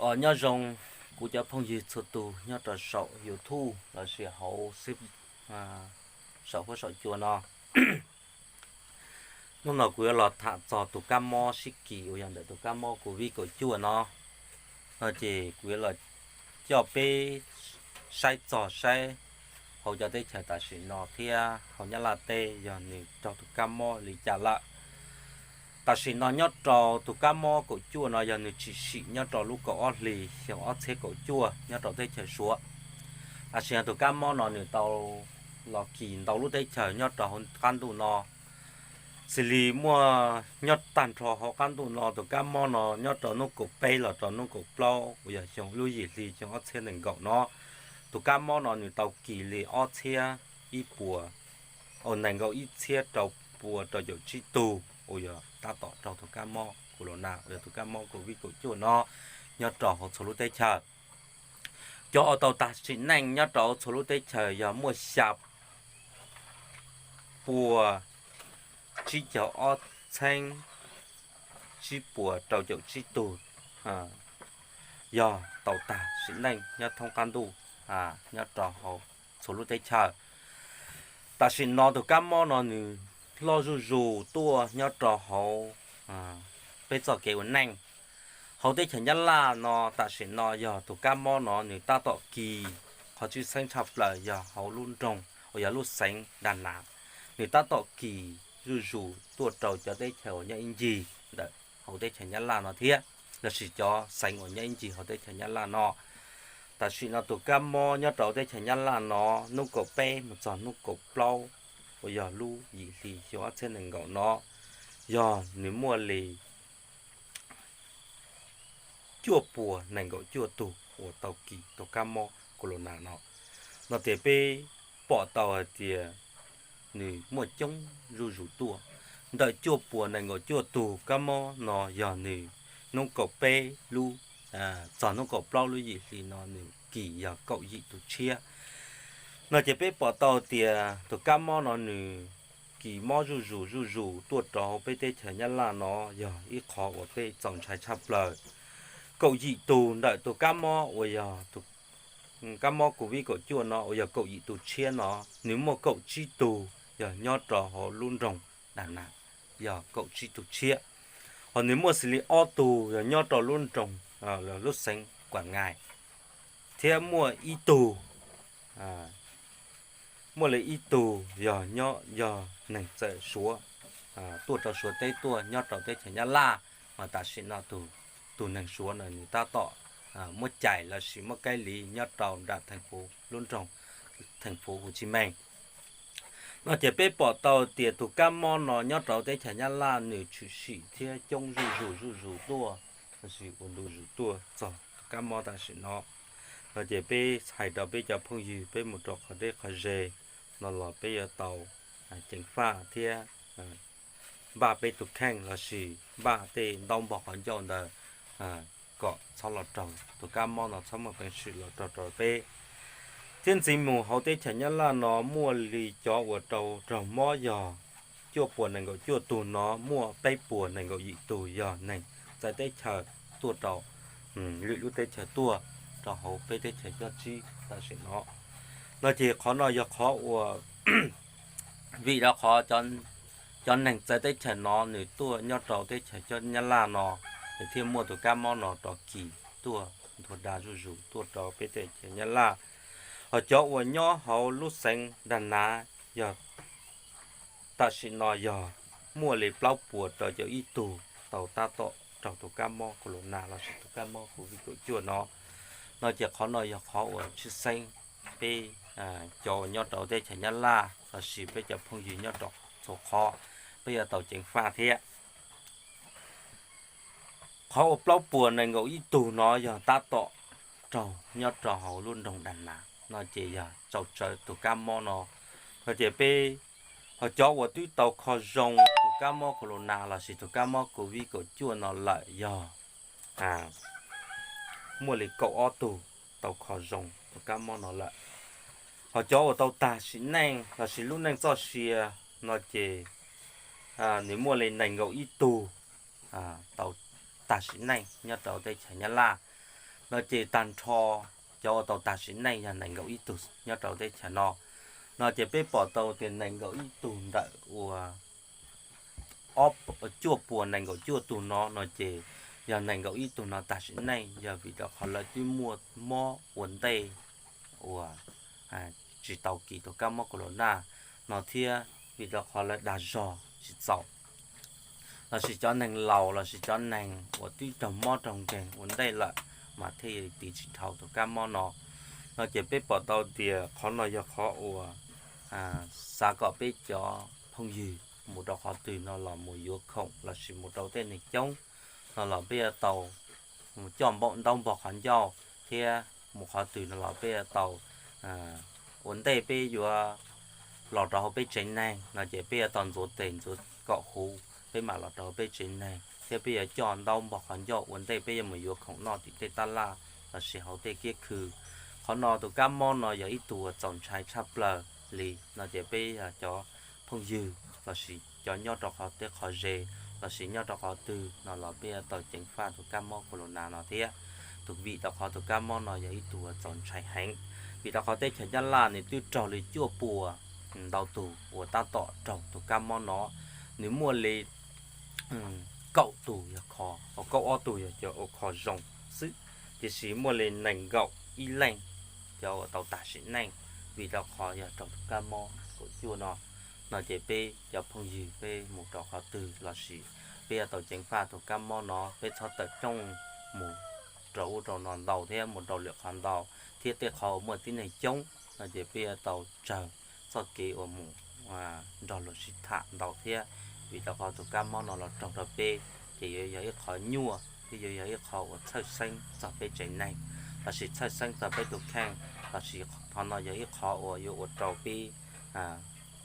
Os, nyob zoo kuv cov phooj ywg txhua tus nyob rau saum YouTube lossis hauv xib, saum huab saum cua no. Hnub no kuv yuav los tham txog tus kab mob sib kis uas yog ntawm tus kab mob COVID kaum cuaj no. No ces kuv yuav los coj peb saib txog saib hauv cov teb chaws tam sim no thiab hauv Nyab Laj teb yog nws raug tus kab mob li cas lawm. Tam sim no nyob rau tus kab mob kaum cuaj no yog nws tshwm sim nyob rau lub kaum ob hlis xyoo ob txhiab kaum cuaj nyob rau teb chaws Suav. Tam sim no tus kab mob no nws tau los kis ntau lub teb chaws nyob rau hauv qab ntuj no. Xws li muaj nyob tag nrho hauv qab ntuj no tus kab mob no nyob rau hnub kaum peb los rau hnub kaum plaub uas yog xyoo lub yim hli xyoo ob txhiab nees nkaum no, tus kab mob no nws tau kis li ob txhiab ib puas, nees nkaum ib txhiab rau pua rau caum tsib tug uas yog tab tom raug tus kab mob corona uas yog tus kab mob COVID kaum cuaj no nyob rau hauv txhua lub teb chaws. Cov uas tau tag sim neej nyob rau hauv txhua lub teb chaws yog muaj xya pua tsib caug ob txheeb tsib puas rau caum tsib tug yog tau tag sim neej nyob thoob qab ntuj nyob rau hauv txhua lub teb chaws. Tam sim no tus kab mob no nws loj zuj zus tuaj nyob rau hauv peb txoj kev ua neej. Hauv teb chaws Nyab Laj no tam sim no yog tus kab mob no nws tab tom kis, qhov tshwj xeeb tshaj plaws yog hauv lub nroog uas yog lub xeev Đà Nẵng, nws tab tom kis zuj zus tuaj rau cov teb chaws uas nyob ib ncig ntawm hauv teb chaws Nyab Laj no thiab, lossis cov xeev uas nyob ib ncig hauv teb chaws Nyab Laj no. Tam sim no tus kab mob nyob rau teb chaws Nyab Laj no hnub kaum peb mus txog hnub kaum plaub uas yog lub yim hli xyoo ob txhiab nees nkaum no yog nws muaj li cuaj puas nees nkaum cuaj tug uas tau kis tus kab mob corona no. No tias peb pom tau hais tias nws muaj coob zuj zus tuaj. Ntawm cuaj puas nees nkaum cuaj tug kab mob no yog nws hnub kaum peb lub txog hnub kaum plaub lub yim hli no nws kis yog kaum yim tus tshiab. No ces peb pom tau tias tus kab mob no nws kis mob zuj zus zuj zus tuaj rau hauv peb teb chaws Nyab Laj no yog ib qhov uas peb txaus ntshai tshaj plaws. Kaum yim tug ntawm tus kab mob uas yog kab mob COVID kaum cuaj no uas yog kaum yim tus tshiab no, nws muaj kaum tsib tug yog nyob rau hauv lub nroog Đà Nẵng, yog kaum tsib tug tshiab. Hos nws muaj xws li ob tug yog nyob rau lub nroog, lub xeev Quảng Ngãi, thiab muaj ib tug muaj li ib tug yog nyob yog neeg txawm Suav tuaj rau Suav teb tuaj nyob rau teb chaws Nyab Laj, mas tam sim no tus neeg Suav no nws tab tom muab cais lossis muab kaib liv nyob rau nram theej fuv lub nroog theej fuv Hồ Chí Minh. No ces peb pom tau tias tus kab mob no nyob rau teb chaws Nyab Laj nws tshwm sim thiab coob zuj zus zuj zus tuaj, lossis ua ntu zus tuaj txog tus kab mob tam sim no. No ces peb hais rau peb cov phooj ywg peb mus rau qhov deb qhov ze no los peb yuav tau ceev faj thiab npaj peb tus kheej lossis npaj tej ntaub npog qhov ncauj ntawd kom txhob los raug tus kab mob no, txhob muaj peev xwm los raug rau peb. Thiab ntxiv mus hauv teb chaws Nyab Laj no muaj li cov uas tau raug mob yog cuaj puas nees nkaum cuaj tug no muaj peb puas nees nkaum yim tug yog neeg txawv teb chaws tuaj rau lwm lub teb chaws tuaj rau hauv peb teb chaws cob tsib tam sim no. No ces qhov no yog qhov uas vim rau qhov cov neeg txawv teb chaws no nws tuaj nyob rau teb chaws Nyab Laj no, nws thiaj muaj tus kab mob no rov kis tuaj nthuav da zuj zus tuaj rau peb teb chaws Nyab Laj. Hos cov uas nyob hauv lub xeev Đà Nẵng yog tam sim no yog muaj li plaub puas rau caum ib tug tau tab tom raug tus kab mob corona lossis tus kab mob COVID kaum cuaj no. No ces qhov no yog qhov uas tshwj xeeb peb cov uas nyob rau teb chaws Nyab Laj lossis peb cov phooj ywg nyob rau txhua qhov peb yuav tau ceev faj thiab. Qhov uas plaub puas nees nkaum ib tug no yog tab tom raug nyob rau hauv lub nroog Đà Nẵng no ces yog tau tsawv tus kab mob no. No ces peb, hos cov uas twb tau kho zoo tus kab mob corona lossis tus kab mob COVID kaum cuaj no lawm yog muaj li kaum ob tug tau kho zoo tus kab mob no lawm. Hos cov uas tau tag sim neej lossis lub neej txoj sia no ces nws muaj li nees nkaum ib tug tau tag sim neej nyob rau teb chaws Nyab Laj. No ces tag nrho cov uas tau tag sim neej yog nees nkaum ib tug nyob rau teb chaws no. No ces peb pom tau tias nees nkaum ib tug ntawm uas cuaj puas nees nkaum cuaj tug no, no ces yog nees nkaum ib tug no tag sim neej yog vim rau qhov lawv twb muaj mob ua ntej uas tsis tau kis tus kab mob corona no thiab vim rau qhov lawv dag zog tsis txaus, lossis cov neeg laus lossis cov neeg uas twb raug mob raug nkeeg ua ntej lawm mas thiaj li tiv tsis dhau tus kab mob no. No ces peb pom tau tias qhov no yog qhov uas xav kom peb cov phooj ywg mus rau qhov twg no los mus yuav khoom lossis mus rau tej neeg coob no los peb yuav tau coj ntaub npog qhov ncauj thiab mus qhov twg no los peb yuav tau ua ntej peb yuav los rau hauv peb tsev neeg no ces peb yuav tau ntxuav tes ntxuav kom huv peb mam los rau hauv peb tsev neeg thiab peb yuav coj ntaub npog qhov ncauj ua ntej peb yuav mus yuav khoom noj tim tej tab laj lossis hauv tej kiab khw. Qhov no tus kab mob no yog ib tug uas txaus ntshai tshaj plaws li no ces peb yog cov phooj ywg lossis cov nyob rau qhov teb qhov ze lossis nyob rau qhov twg no los peb yuav tau ceev faj tus kab mob corona no thiab. Tus vim rau qhov tus kab mob no yog ib tug uas txaus ntshai heev, vim rau qhov teb chaws Nyab Laj nws twb raug li cuaj puas ntau tus uas tab tom raug tus kab mob no, nws muaj li kaum tus yog kho, kaum ob tug yog cov uas kho zoo xwb, tiam sis muaj li nees nkaum ib leej cov uas tau tag sim neej vim rau qhov yog raug tus kab mob kaum cuaj no. No ces peb cov phooj ywg peb mus rau qhov twg lossis peb yuav tau ceev faj tus kab mob no, peb txhob tawm rooj mus rau ub rau no ntau thiab mus rau lwm qhov ntau thiab tej qhov uas muaj tib neeg coob no ces peb yuav tau tsawg txoj kev uas mus nrog luag sib tham ntau thiab, vim rau qhov tus kab mob no los raug rau peb ces yuav yog ib qho nyuaj thiab yuav yog ib qho uas txhawj xeeb txog peb tsev neeg lossis txhawj xeeb txog peb tus kheej, lossis qhov no yog ib qho uas yuav ua rau peb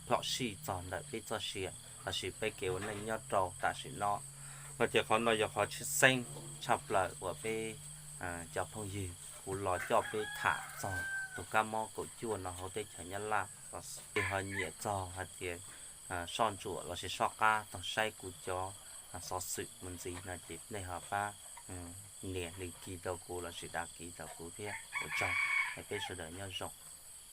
plhom sij txog ntawm peb txoj sia lossis peb kev ua neej nyob rau tam sim no. No ces qhov no yog qhov tshwj xeeb tshaj plaws uas peb cov phooj ywg kuv los coj peb tham txog tus kab mob kaum cuaj no hauv teb chaws Nyab Laj. Ces ho nyiam txog hais tias soj ntsuam lossis soj qab tog saib kuv cov xov xwm mus ntxiv no ces nej ho pab nias like rau kuv lossis đăng ký rau kuv thiab. Ua tsaug, es peb sawv daws nyob zoo.